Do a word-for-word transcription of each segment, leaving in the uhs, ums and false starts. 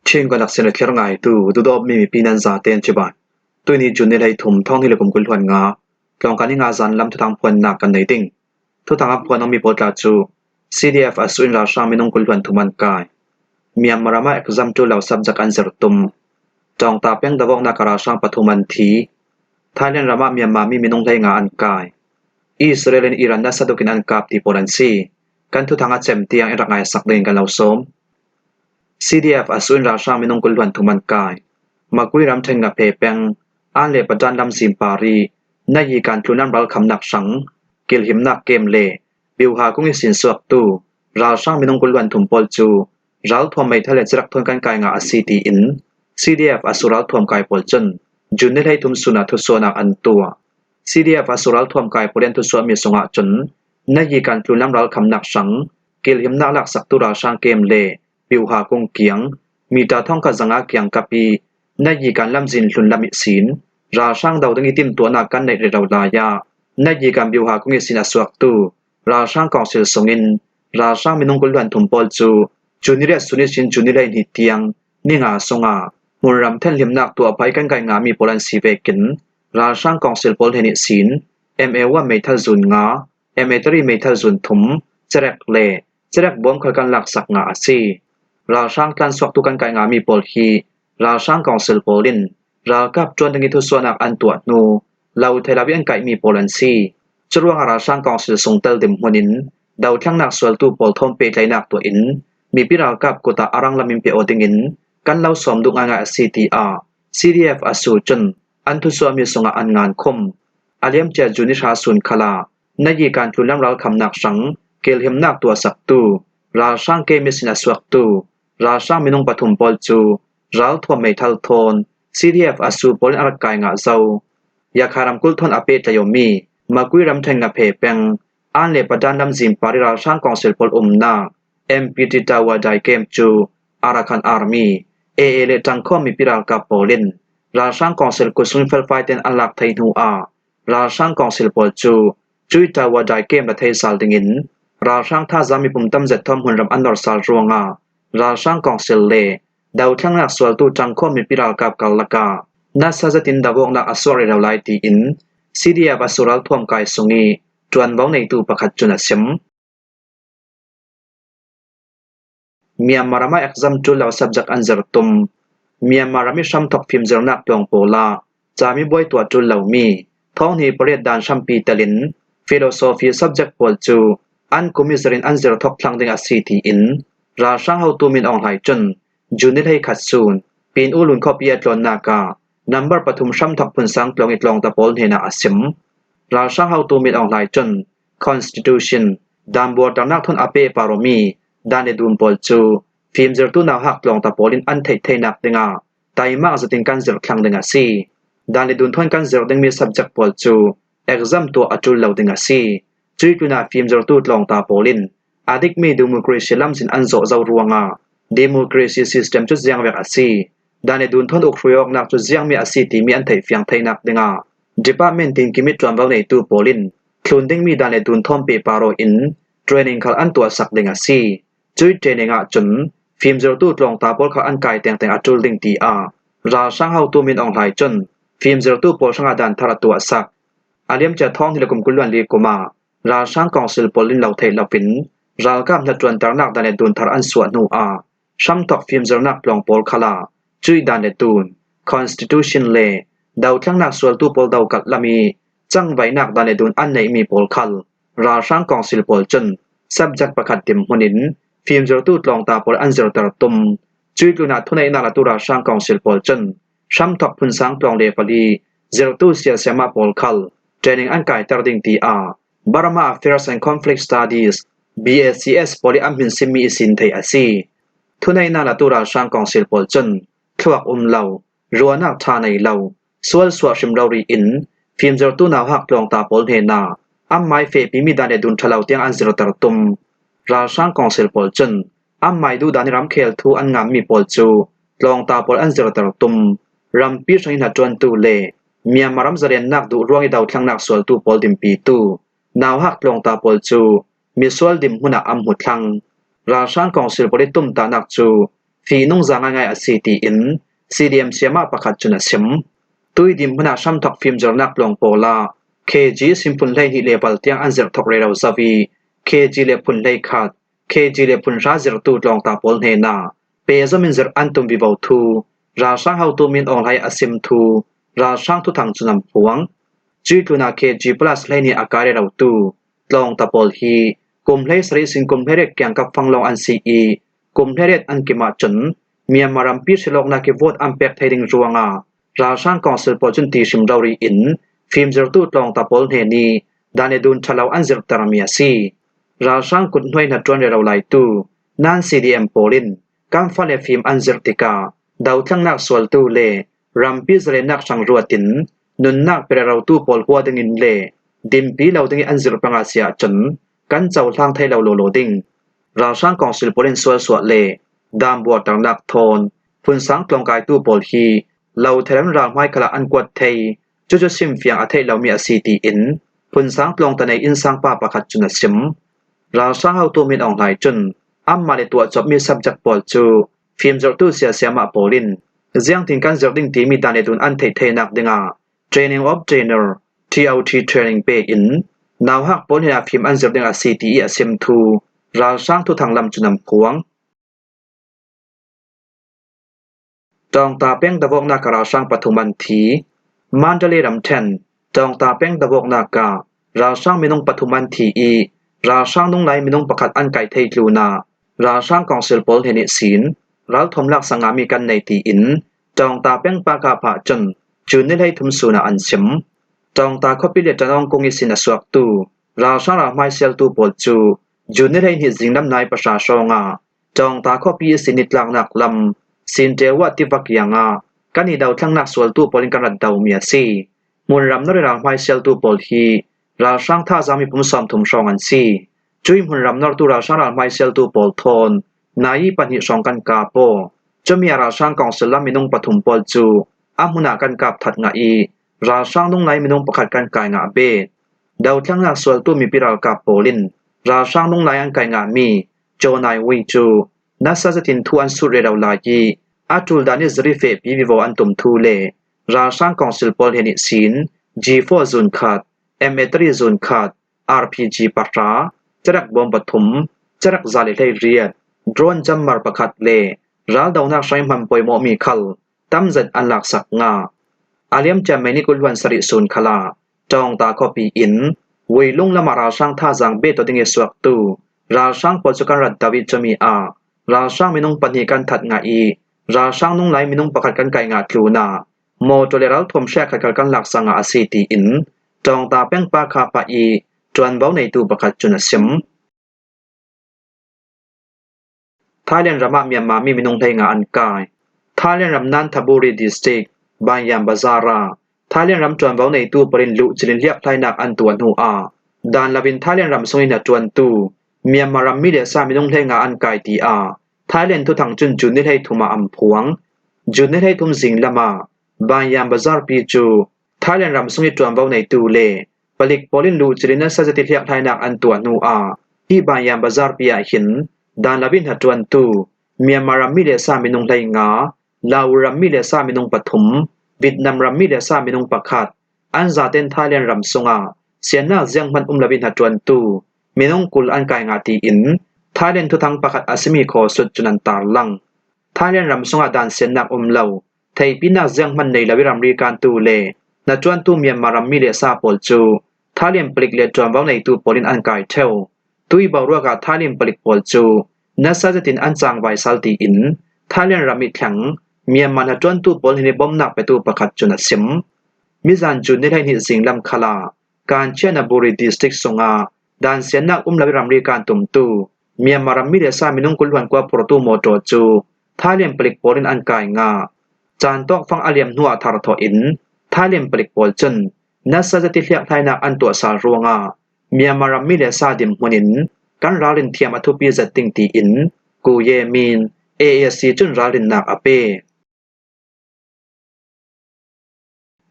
Chin kan aksen a thlir ngaitu, duhdawtmi mipi nan zaten cibai. Tuini June ni hleithum, thawng hnih le kum kul hluan nga, tlawngkal ni nga zan lam thuthang phuannak kan nei ding. Thuthang a phuan awmi pawl tla cu CDF ASUU in ralhrang minung kul hluan thum an kai. Myanmar ramah exam ṭul lo subject an zir tum. Ṭawngta peng davawknak ah ralhrang pathum an thi. Thailand ramah Myanmar mi minung hleinga an kai. Israel in Iran nasa dukin an kap ti pawl an si. Kan thuthang a cem tiang in rak ngaisak dingin kan lo sawm. CDF ASUU in ralhrang minung kul hluan thum an kai. Makui ramṭhen Ngaphe peng, An le Padan lamzin pari, Nayikan tlunlam ralkhamnak hrang, kilhimnak kem le Biuha kung ihsin suaktu ralhrang minung kul hluan thum pawl cu ralthuam meithal le cirak thawn kan kai ngah a si, tiin CDF ASUU ralthuam kai pawl cun June ni hleithum sun ah thusuahnak an tuah. CDF ASUU ralthuam kai pawl in thusuahmi sungah cun Nayikan tlunlam ralkhamnak hrang, kilhimnak laksaktu ralhrang kem le Biuha kung kiang, mita thawngkhat zanga kiang kap i, Nayikan lamzin hlun lam ihsin ralhrang do ding i timtuahnak kan neih rero lai ah, Nayikan Biuha kung ihsin a suaktu ralhrang kawngsil sungin ralhrang minung kul hluan thum pawl cu June ni riat sun ihsin June ni hleihnih tiang ni nga sungah hmunram thenhlimnak tuah phah i kan kai ngahmi pawl an si vekin ralhrang kawngsil pawl hnen ihsin M A one meithal zun nga, M A three meithal zun thum, cerek le cerek bawm khal kan laksak ngah a si. Ralhrang tlansuaktu kan kai ngahmi pawl hi ralhrang kawngsil pawl in ralkap ṭuan ding i thusuahnak an tuah hnu lo thei lo i an kaihmi pawl an si. Curuangah ralhrang kawngsil sung tel dinhmun in dothlengnak sualtu pawl thawn pehtlaihnak tuah in mipi ralkap kut ah a rang lam in pe aw dingin kan lo sawm duh ngaingai a si, tiah CDF ASUU cun an thusuahmi sungah an ngan khum. A liamcia June ni hra sun khal ah Nayikan tlunlam ralkhamnak hrang, kilhimnak tuahsaktu ralhrang kem ihsin a suaktu ralhrang minung pathum pawl cu ralthuam meithal thawn CDF ASUU pawl in a rak kai ngah zo. Yakha ramkulh thawn a pehtlaih awmi Makui ramṭhen Ngaphe peng, An le Padan lamzin pari ralhrang kawngsil pawl umnak M P T Tawadai kem cu Arakan Army, A A le ṭangkhawm mipi ralkap pawl in ralhrang kawngsil kut sungin felfai tein an lak thei hnu ah ralhrang kawngsil pawl cu cuih Tawadai kem la thei sal dingin ralhrang thazaang mipum tam zet thawn hmunram an nor sal ruangah ralhrang kawngsil le dothlengnak sualtu ṭangkhawm mipi ralkap karlak ah nasa zetin davawknak a suak rero lai, tiin CDF ASUU ralthuam kai sung i ṭuanvo neitu pakhat cun a sim. Myanmar ramah exam ṭul lo subject an zir tum. Myanmar ram i hramthawk fimzirnak tlawng pawl ah cami buai tuah ṭul lomi thawng hnih pariat dan hrampi telin philosophy subject pawl cu an kum i zirin an zir thawk thlang ding a si, tiin ralhrang hotu Min Aung Hlaing cun June ni hleikhat sun Pyin Oo Lwin khuapi a tlawnnak ah number pathum hramthawk phunsang tlawng i tlawngta pawl hnenah a sim. Ralhrang hotu Min Aung Hlaing cun Constitution, dan buarternak thawn a pehpar awmi dan le dun pawl cu fimzirtu nauhak tlawngta pawl in an theih theinak dingah taimak zetin kan zirh thlang ding a si. Dan le dun thawn kan zirh dingmi subject pawl cu exam tuah a ṭul lo ding a si. Cuih tlunah fimzirtu tlawngta pawl in a dikmi democracy lamzin an zawh zo ruangah democracy system cu ziangvek a si, dan le dun thawn ukhrui awknak cu ziangmi a si timi an theihfiang theinak dingah department tinkim i ṭuanvo neitu pawl in thlun dingmi dan le dun thawn pehpar aw in training khal an tuahsak ding a si. Cuih training ah cun fimzirtu tlawngta pawl khal an kai tengteng a ṭul ding, tiah ralhrang hotu Min Aung Hlaing cun fimzirtu pawl hrangah dan thar a tuahsak. A liamcia thawng hnih le kum kul hluan li kum ah ralhrang kawngsil pawl in lo theih loin ralkap hnaṭuanternak dan le dun thar an suah hnu ah hramthawk fimzirnak tlawng pawl khal ah cuih dan le dun, constitution le dothlengnak sualtu pawl dokalh lam i cangvaihnak dan le dun an neihmi pawl khal ralhrang kawngsil pawl cun subject pakhat dinhmun in fimzirtu tlawngta pawl an zirter tum. Cuih tlunah thuneihnak latu ralhrang kawngsil pawl cun hramthawk phunsang tlawng le pali zirtu siasiama pawl khal training an kaiter ding, tiah Burma Affairs and Conflict Studies, B A C S, pawl i an hminsinmi i sin theih a si. Thuneihnak latu ralhrang kawngsil pawl cun thluak um lo, ruahnak ṭha nei lo, sual suah hrim rori in fimzirtu nauhak tlawngta pawl hnenah anmai fehpimi dan le dun ṭha lo tiang an zirter tum. Ralhrang kawngsil pawl cun anmai duhdan i ramkhel thu an ngammi pawl cu tlawngta pawl an zirter tum. Rampi hrang i hnaṭuantu le Myanmar ram zalennak duh ruang i dothlengnak sualtu pawl dinpitu nauhak tlawngta pawl cu misual dinhmun ah an hmu thlang. Ralhrang kawngsil pawl i tumtahnak cu fihnung za ngaingai a si, tiin C D M siama pakhat cun a sim. Tuidim hmunah hramthawk fimzirnak tlawng pawlah K G sim phun hleihnih le bal tiang an zirh thawk rero zo ih, K G le phun hleikhat, K G le phun hra zirhtu tlawngta pawl hnenah pehzom in zirh an tum vivo thu ralhrang hotu Min Aung Hlaing a sim thu ralhrang thuthang cun an phuang. Cuih tlunah K G plus hleihnih a kai rerotu tlawngta pawl hi kum hleisarih sin kum hleiriat kiangkap fanglawng an si ih, kum hleiriat an kim ahcun Myanmar rampi hrilawknak ih vote an pek thei ding ruangah ralhrang kawngsil pawl cun ti hrim rori in fimzirtu tlawngta pawl hnen ih dan le dun ṭha lo an zirhtermi a si. Ralhrang kut hnuai hnaṭuan rero laitu nan C D M pawl in kan fale fim an zirh tikah dothlengnak sualtu le rampi zalennak hrang ruatin nunnak pe rerotu pawl hua dingin le dinpi lo dingin an zirh peng a si ahcun kan cohlang thei lo lawlaw ding. Ralhrang kawngsil pawl in sualsuah le dan buarternak thawn phunsang tlawngkaitu pawl hi lo therem ralhmai khalah an kuat thei, cucu simfiang a theih lomi a si, tiin phunsang tlawngta nei innsangpa pakhat cun a sim. Ralhrang hotu Min Aung Hlaing cun amah le tuahcawpmi subject pawl cu fimzirhtu siasiamah pawl in ziangtin kan zirh ding timi dan le dun an theih theinak dingah Training of Trainer, T O T training pe in nauhak pawl hnenah fim an zirh ding a si, tiih a sim thu ralhrang thuthang lam cun an phuang. Ṭawngta peng davawknak ah ralhrang pathum an thi. Mandalay ramṭhen Ṭawngta peng davawknak ah ralhrang minung pathum an thi ih, ralhrang nunglai minung pakhat an kaih thei tlunah ralhrang kawngsil pawl hnen ihsin ralthuam laksak ngahmi kan nei, tiin Ṭawngta peng pakha phah cun June ni hleithum sun ah an sim. Ṭawngta khuapi le Ṭanawng kung ihsin a suaktu ralhrang ralhmai sialtu pawl cu June ni hleihnih zinglam nai pahra hrawngah Ṭawngta khuapi ihsin nitlaknak lam Sintewa tiva kiangah kan i dothlengnak sualtu pawl in kan rat domi a si. Hmunram nor ih ralhmai sialtu pawl hi ralhrang thazaang mipum sawmthum hrawng an si. Cuih hmunram nortu ralhrang ralhmai sialtu pawl thawn nai ih pahnih hrawng kan kap aw. Cumi ah ralhrang kawngsil lam minung pathum pawl cu a hmunah kan kap that ngah ih, ralhrang nunglai minung pakhat kan kai ngah bet. Dothlengnak sualtu mipi ralkap pawl in ralhrang nunglai an kai ngahmi Jaw Nai Wei cu nasa zetin thu an sut rero lai ih, a ṭul dan ih ziri fehpi vivo an tum thu le ralhrang kawngsil pawl hnen ihsin G four zun khat, M A three zun khat, R P G pahra, cerek bawm pathum, cerek za le hleiriat, drone jammer pakhat le raldonak hrang ih hman pawimawhmi khal tamzet an laksak ngah. A liamcia May ni kul hluan sarih sun khalah Ṭawngta khuapi in Weilung lamah ralhrang thazaang bet aw ding ih suaktu ralhrang pawl cu kan rat do ih, cumi ah ralhrang minung pahnih kan that ngah ih, ralhrang nunglai minung pakhat kan kai ngah tlunah mawṭaw le ralthuam hriakhat khal kan laksak ngah a si, tiin Ṭawngta peng pakha phah ih ṭuanvo neitu pakhat cun a sim. Thailand ram ah Myanmar mi minung hleinga an kai. Thailand ram Nanthaburi District, Banyan Bazar ah Thailand ram ṭuanvo neitu pawl in luhcil in hliakhlainak an tuah hnu ah dan loin Thailand ram sung ih hnaṭuantu Myanmar rammi le sa minung hleinga an kai, tiah Thailand thuthang cun June ni hleithum ah an phuang. June ni hleithum zinglam ah Banyan Bazar pi cu Thailand ram sung ih ṭuanvo neitu le palik pawl in luhcil in nasa zet ih hliakhlainak an tuah hnu ah hi Banyan Bazar pi ah hin dan loin hnaṭuantu Myanmar rammi le sa minung hleinga, Lao rammi le sa minung pathum, Vietnam rammi le sa minung pakhat, an zaten Thailand ram sungah siannak zianghman um loin hnaṭuantu minung kul an kai ngah, tiin Thailand thuthang pakhat a simi khawsut cun an tarlang. Thailand ram sungah dan siannak um lo, theihpinak zianghman nei lo ih ramri kantu le hnaṭuantu Myanmar rammi le sa pawl cu Thailand palik le ṭuanvo neitu pawl in an kai ṭheu. Tui boruak ah Thailand palik pawl cu nasa zetin an cangvai sal, tiin Thailand ram ih thleng Myanmar hnaṭuantu pawl hnen ih bomnak petu pakhat cun a sim. Mizan June ni hleihnih zinglam khalah Kanchanaburi District sungah dan siannak um lo ih ramri kan tumtu Myanmar rammi le sa minung kul hluan kua phurtu mawṭaw cu Thailand palik pawl in an kai ngah. Caan tawkfang a liam hnu ah tharthawh in Thailand palik pawl cun nasa zet ih hliakhlainak an tuah sal ruangah Myanmar rammi le sa dinhmun in kan ralrin thiam a thupi zet ding, tiin Ku Ye Min, A A C cun ralrinnak a pe.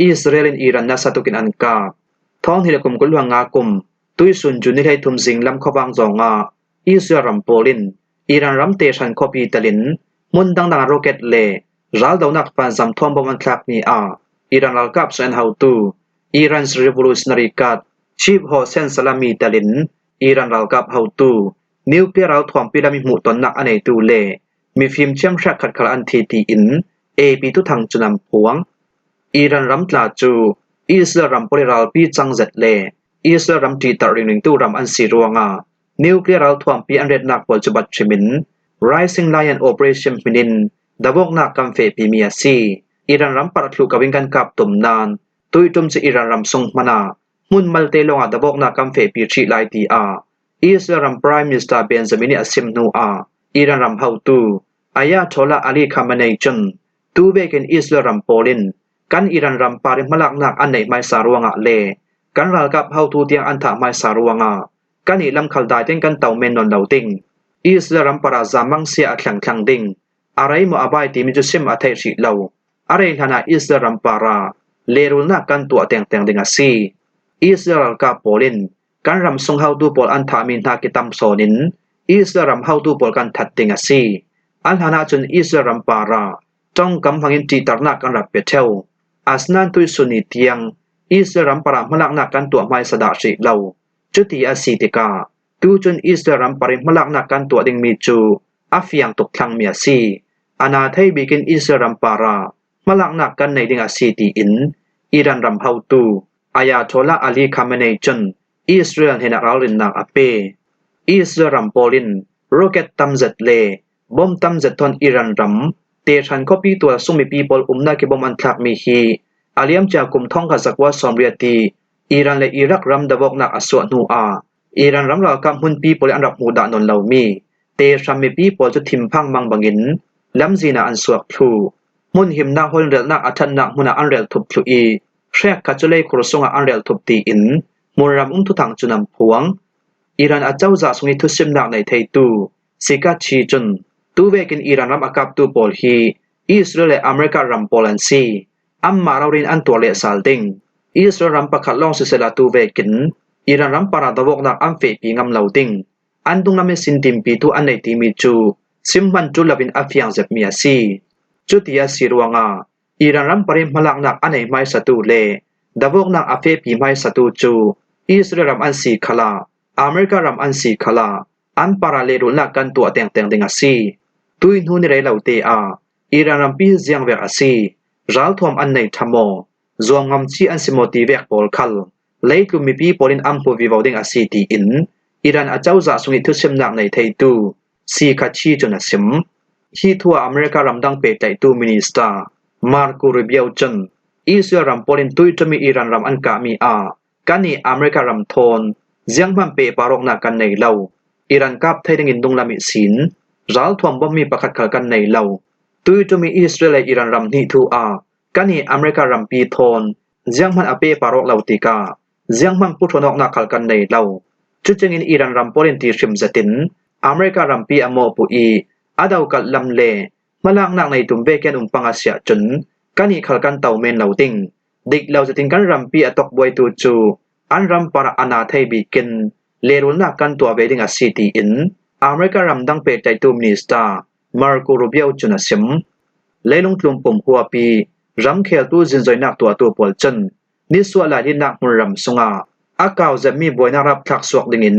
Israel in Iran nasa tukin an kap. Thawng hnih le kum kul hluan nga kum tuihsun June ni hleithum zinglam khuavang zawngah Israel ram pawl in Iran ram tehran khuapi telin hmun dangdang ah rocket le raldonak panzam thuam bom an thlak mi ah Iran ralkap sung an hotu Iran's Revolutionary Guard Chief Hossein Salami telin Iran ralkap hotu nuclear ralthuampi lam i hmuhtonnak a neitu le mifim thiam hriak khat khal an thi tiin A P thuthang cun an phuang. Iran ram tla cu Israel ram pawl i ralpi cang zet le Israel ram ṭihter ringringtu ram an si ruangah nuclear ralthuampi an retnak pawl cu bat hrimin Rising Lion Operation hminin davawknak kan fehpimi a si. Iran ram parah thluh ko in kan kap tum nain tuiṭum cu Iran ram sung hmanah hmun malte lawngah davawknak kan fehpi hrih lai, tiah Israel ram Prime Minister Benjamin nih a sim hnu ah Iran ram hotu Ayatollah Ali Khamenei cun, tu vekin Israel ram pawl in kan Iran ram par i hmalaknak an neih hmaisa ruangah le kan ralkap hotu tiang an thah hmaisa ruangah kan i lam khal dai tiang kan to men nawn lo ding. Israel ram parah zammang sia a thlengthleng ding, a rei maw a bai timi cu sim a theih hrih lo. A rei hlanah Israel ram parah lehrulnak kan tuah tengteng ding a si. Israel ralkap pawl in kan ram sung hotu pawl an thahmi hnak i tam sawn in Israel ram hotu pawl kan that ding a si. A hlanah cun Israel ram parah ṭongkam hmangin ṭihternak kan rak pe ṭheu. Asinain tuihsun ni tiang Israel ram parah hmalaknak kan tuah hmaisa dah hrih lo. Cuti a si tikah tucun Israel ram parih hmalaknak kan tuah dingmi cu a fiang tuk thlangmi a si. A na thei bikin Israel ram parah hmalaknak kan nei ding a si, tiin Iran ram hotu Ayatollah Ali Khamenei cun Israel hnenah ralrinnak a pe. Israel ram pawl in rocket tam zet le bom tam zet thawn Iran ram Tehran khuapi tual sung mipi pawl umnak i bom an thlakmi hi a liamcia kum thawngkhat zakua sawmriat i Iran le Iraq ram davawknak a suah hnu ah Iran ram ralkap hmunpi pawl in an rak hmuh dah nawn lomi Tehran mipi pawl cu thinphang mang bangin lamzin ah an suak thluh. Hmun himnak hawl in relnak a ṭhatnak hmun ah an rel thup thluh i hriak khat cu leikhur sungah an rel thup, tiin hmunram um thuthang cun an phuang. Iran acozah sung i thusimnak nei theitu Sikachi cun, tu vekin Iran ram a kaptu pawl hi Israel le America ram pawl an si. Anmah rori in an tuar leh sal ding. Israel ram pakhat lawng sisehla tu vekin Iran ram parah davawknak an fehpi ngam lo ding. An dunglam in sin timpitu an nei timi cu sim hman ṭul loin a fiang zetmi a si. Cuti a si ruangah Iran ram parih hmalaknak a nei hmaisatu le davawknak a fehpi hmaisatu cu Israel ram an si khalah, America ram an si khalah, an parah lehrulnak kan tuah tengteng ding a si. Tui hnu ni rei lo te ah Iran rampi hi ziangvek a si. Ralthuam an nei ṭha maw? Zuamngamci an si maw ti vek pawl khal leitlun mipi pawl in an hmu vivo ding a si, tiin Iran acozah sung i thusimnak nei theitu Sikachi cun a sim. Hi thu ah America ramdang pehtlaihtu Minister Marco Rubio cun Israel ram pawl in tuiṭum i Iran ram an kahmi ah kan i America ram thawn zianghman pehpar awknak kan nei lo. Iran kap thei dingin dunglam ihsin ralthuam bommi pakhat khal kan nei lo. Tuiṭum i Israel le Iran ram hnih thu ah kan i America rampi thawn zianghman a pehpar awk lo tikah zianghman puṭhuan awknak khal kan nei lo. Cucingin Iran ram pawl in ti hrim zetin America rampi a mawhpuh i a dokalh lam le hmalaknak nei tum vekin um pang a si ahcun kan i khal kan to men lo ding. Dik lo zetin kan rampi a tokbuaitu cu an ram parah a na thei bikin lehrulnak kan tuah ve ding a si, tiin America ramdang pehtlaihtu Minister Marco Rubio cun a sim. Leilung tlun pum huapi ramkheltu zinzoinak tuahtu pawl cun nisuah lailitnak hmunram sungah a kau zetmi buainak rapthlak suak dingin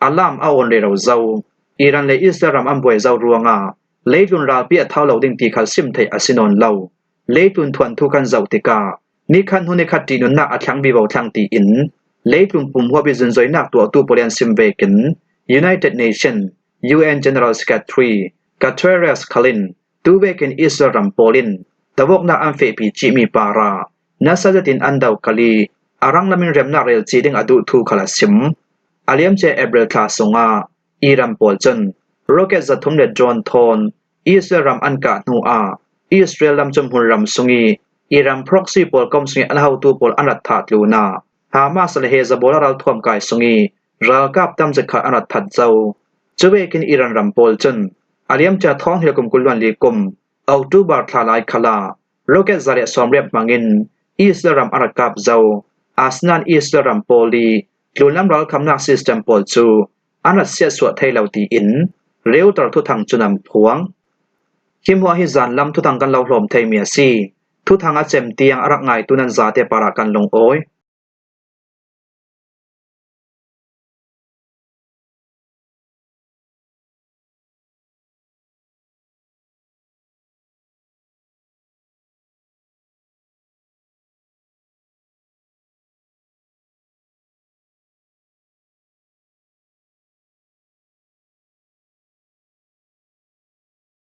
alarm a awn rero zo. Iran le Israel ram an buai zo ruangah leitlun ralpi a thau lo ding ti khal sim theih a si nawn lo. Leitlun thuanthu kan zoh tikah nikhat hnu nikhat ṭihnunnak a thlang vivo thlang, tiin leitlun pumhuap i zunzoinak tuahtu pawl in an sim vekin United Nations U N General Secretary Guterres khal in tu vekin Israel ram pawl in davawknak an fehpi cihmi parah nasa zetin an dokalh i a ranglam in remnak rel ci ding a duh thu khal a sim. A liamcia April thla sungah Iran pawl cun rocket zathum le drone thawn Israel ram an kah hnu ah Israel lam cun hmunram sung i Iran proxy pawl kom sung i an hotu pawl an rat thah tlun ah Hamas le Hezbollah ralthuam kai sung i ralkap tam zet khal an rat that zo. Cuvekin Iran ram pawl cun a liamcia thawng hnih le kum kul le li kum October thla lai khal ah rocket za le sawmriat hmangin Israel ram an rat kap zo. Asinain Israel ram pawl i tlunlam ralkhamnak system pawl cu an rat siatsuah thei lo, tiin Reuters thuthang cun an phuang. Hi hmuah hi zanlam thuthang kan lo hlawm thei mi a si. Thuthang a cem tiang a rak ngaitu nan zate parah kan lungawi.